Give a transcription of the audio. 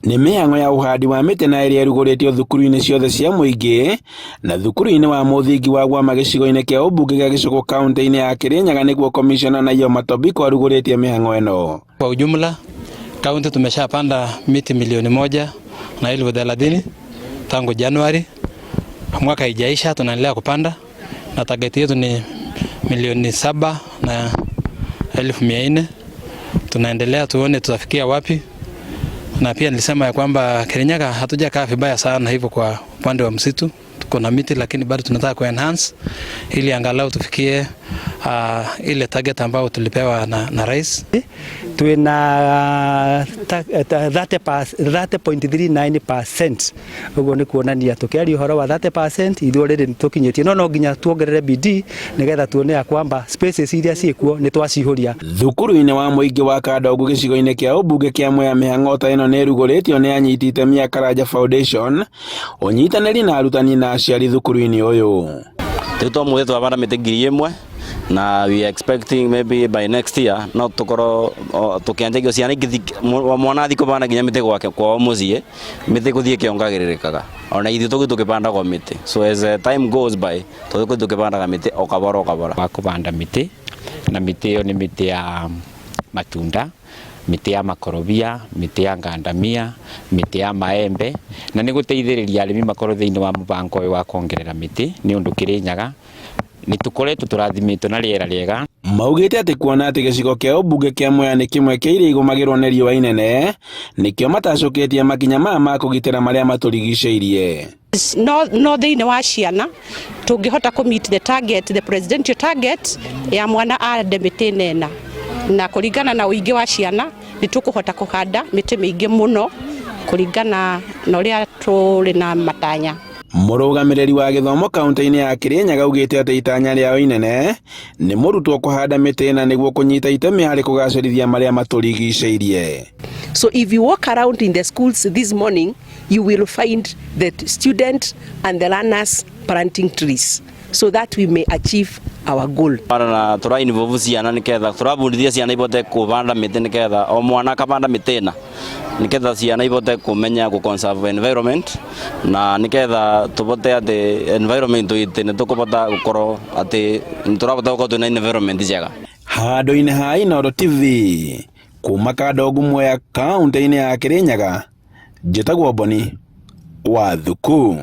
Nĩ mĩhang'o ya ũhandi wa mĩtĩ na ĩrĩa ĩrugũrĩtio thukuru-inĩ ciothe cia mũingĩ na thukuru-inĩ wa mũthingi wa Gwama gĩcigo-inĩ kĩa ũmbunge gĩa Gĩcũgũ kaunti-inĩ ya Kirinyaga nĩguo Komishona Naiyoma Tobiko arugũrĩtie mĩhang'o ĩno. Kwa ujumla kaunti tumeshapanda miti 1,030,000 tangu Januari, mwaka haijaisha, tunaendelea kupanda na target yetu ni 7,400,000. Tunaendelea tuone tutafikia wapi, na pia nilisema ya kwamba Kirinyaga hatujakaa vibaya sana hivyo kwa upande wa msitu, tuko na miti lakini bado tunataka ku enhance ili angalau tufikie ile target ambayo tulipewa na rais. Twina 30.39%, uguo ni kuonania tukiaria uhoro wa 30% ithuĩ already nĩtũkinyĩtie, no nginya tuongerere bidii nigetha tuone ya kwamba spaces iria ciĩkuo nĩ twaciihũria. Thukuru-inĩ wa mũingĩ wa Kandogu gĩcigo-inĩ kĩa ũmbunge kĩa Mwea, mĩhang'o ta ĩno nĩ ĩrugũrĩtio nĩ anyiti itemi a Karanja Foundation, ũnyitanĩri na arutani na aciari thukuru-inĩ ũyũ. Rĩu tũmũthĩ twabanda mĩtĩ 1,000 na we are expecting maybe by next year no tukorwo tukianjagia ciana ingĩ, mwana athi kũbanda nginya mĩtĩ gwake kwao mũciĩ, mĩtĩ gũthiĩ ĩkĩongagĩrĩrĩkaga, ona ithuĩ tũgĩ tũkĩbandagwo mĩtĩ. So as time goes by, tũgĩthiĩ tũkĩbandaga mĩtĩ o kabora o kabora. Wa kũbanda mĩtĩ, na mĩtĩ ĩyo nĩ mĩtĩ ya matunda, mĩtĩ ya makorobia, mĩtĩ ya ngandamia, mĩtĩ ya maembe, na nĩ gũteithĩrĩria arĩmi makorwo thĩinĩ wa mũbango ũyũ wa kuongerera mĩtĩ, nĩ ũndũ Kĩrĩnyaga nĩ tũkoretwo tũrathimĩtwo na rĩera rĩega. Maugĩte atĩ kuona atĩ gĩcigo kĩa ũmbunge kĩa Mwea nĩ kĩmwe kĩa iria igũmagĩrwo nĩ riũa inene, nĩkĩo matacũkĩtie makinya maya ma kũgitĩra marĩa matũrigicĩirie. No thĩinĩ wa ciana tũngĩhota kũ meet the target, the presidential target ya mwana ande mĩtĩ 8, na kũringana na ũingĩ wa ciana nĩ tũkũhota kũhanda mĩtĩ mĩingĩ mũno kũringana na ũrĩa tũrĩ na matanya. Mũrũgamĩrĩri wa gĩthomo kaunti-inĩ ya Kirinyaga augĩte atĩ itanya rĩao inene nĩ mũrutwo kũhanda mĩtĩ ĩna nĩguo kũnyita itemi harĩ kũgacĩrithia marĩa matũrigicĩirie. So if you walk around in the schools this morning, you will find the student and the learners planting trees so that we may achieve our goal. Na tũra involve ciana nĩgetha tũrabundithia ciana ibote kũbanda mĩtĩ, nĩgetha o mwana akabanda mĩtĩ ĩna, nĩgetha ciana ibote kũmenya gũ conserve environment, na nĩgetha tũbote atĩ environment itĩ nĩ tũkũbota gũkorwo atĩ nĩ tũrabota gũkorwo twĩna environment njega. Handũ-inĩ ha Inooro TV kuma Kandogu, Mwea, kaunti-inĩ ya Kirinyaga, njĩtagwo Boni wa Thuku.